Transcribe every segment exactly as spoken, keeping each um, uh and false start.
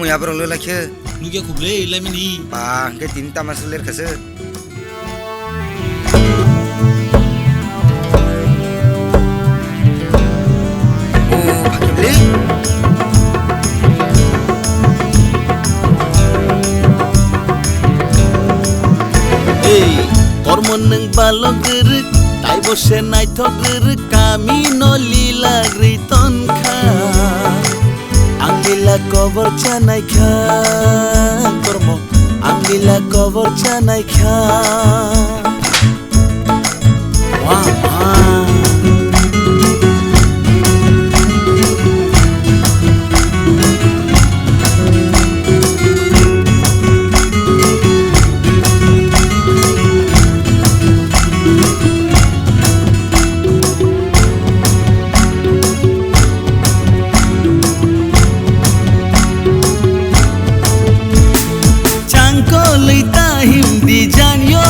Aborok le lakhe. Nugya khuble, lamini. Ba, hwnkhe tini tama se ler khase. O, ba khuble. Ei, kormo nwng balok rwrwk, taibo se naithok rwrwk, kami no lila rwi tonkha. Ang lila kobor chanai kha, kormo, ang lila kobor chanai kha. Wah, wah. Changkolwi ta himdi janyo,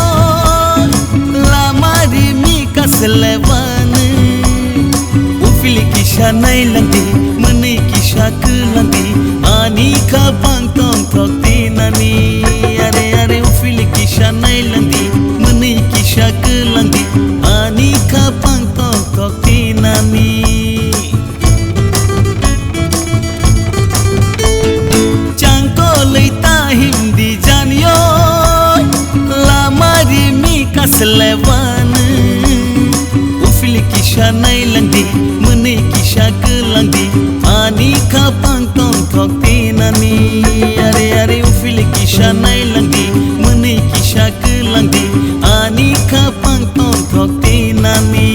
lama rimi kasleban. Ufili kisa nailangdi, mwnwi kisa kwlangdi, ani khapang tongthok tinani. Are, are, ufili kisa nailangdi, mwnwi kisa kwlangdi, ani khapang tongthok tinani. Changkolwi ta himdi janyo, lama rimi kasleban. Ufili kisa nailangdi, mwnwi kisa kwlangdi, ani khapang tongthok tinani. Are, are, ufili kisa nailangdi, mwnwi kisa kwlangdi, ani khapang tongthok tinani.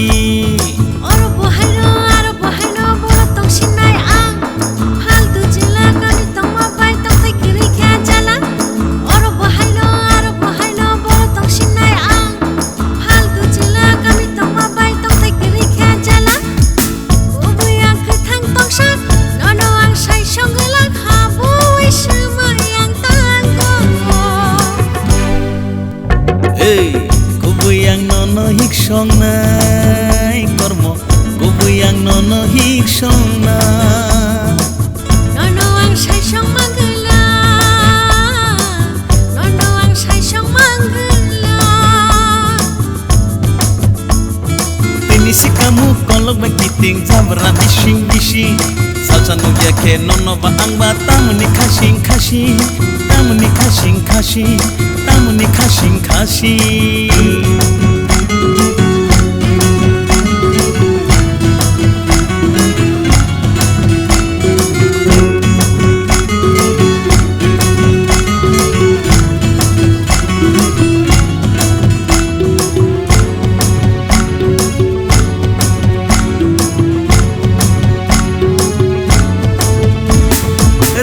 Oro bo haino, aro bo haino, borok tongsinai ang. Faltu chwla kami tongma bai tongthai kwrwi khe jala. Oro bo haino, aro bo haino, borok tongsinai ang. Faltu chwla kami tongma bai tongthai kwrwi khe jala. Kubui ang kwthang tongsa, nono ang sai songwlak ha, bui swmai ang tang tongo. Ei, kubui ang nono hik songnai kormo, kubui ang nono hik songna. Nono ang sai song mangwla, nono ang sai song mangwla. Tini sikamo kolok bai kiting jabra bising bising. Salsa nugya khe nono ba ang ba tamoni khasing khasing, tamoni khasing khasing, tamoni khasing khasing.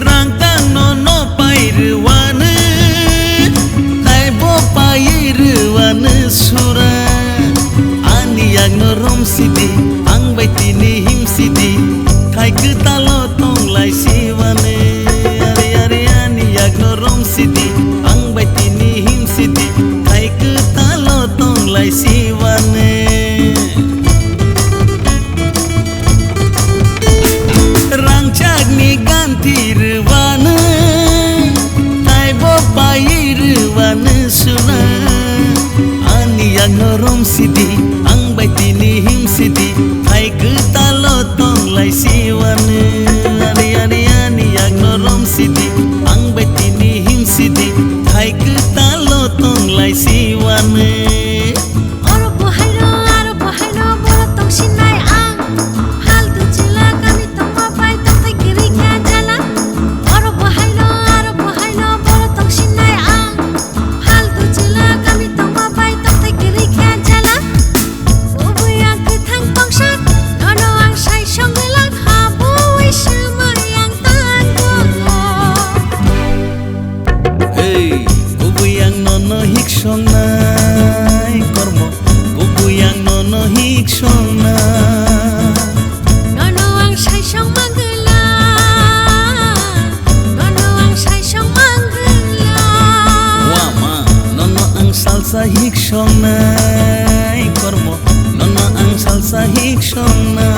Rang tang no no pai rwani, taibo pai rwani sura. Ani yakno romsidi, ang bai tini himsidi, khai kwtalo tonglai siwani. Ari, ari, ani yakno romsidi, ang bai tini himsidi, khai kwtalo tonglai siwani. Rangchakni ganti rwani, taibo pai rwani suna. Ani yakno romsidi, ang bai tini himsidi, hai kwtalo tonglai siwani. Ani, ani, ani yakno romsidi, ang bai tini himsidi, hai kwtalo tonglai siwani. Oro bo haino, aro bo haino, borok tongsinai ang. Faltu chwla kami tongma bai tongthai kwrwi kha jala. Oro bo haino, aro bo haino, borok tongsinai ang. Faltu chwla kami tongma bai tongthai kwrwi kha jala. Kubui ang kwthang tongsa, nono ang sai songwlak ha, bui swmai ang tang tongo. Hey, kubui ang nono hik songnai kormo, kubui ang nono hik songna. Nono ang sai song mangwla, nono ang sai song mangwla. Wama, nono ang salsa hik songnai kormo, nono ang salsa hik songna.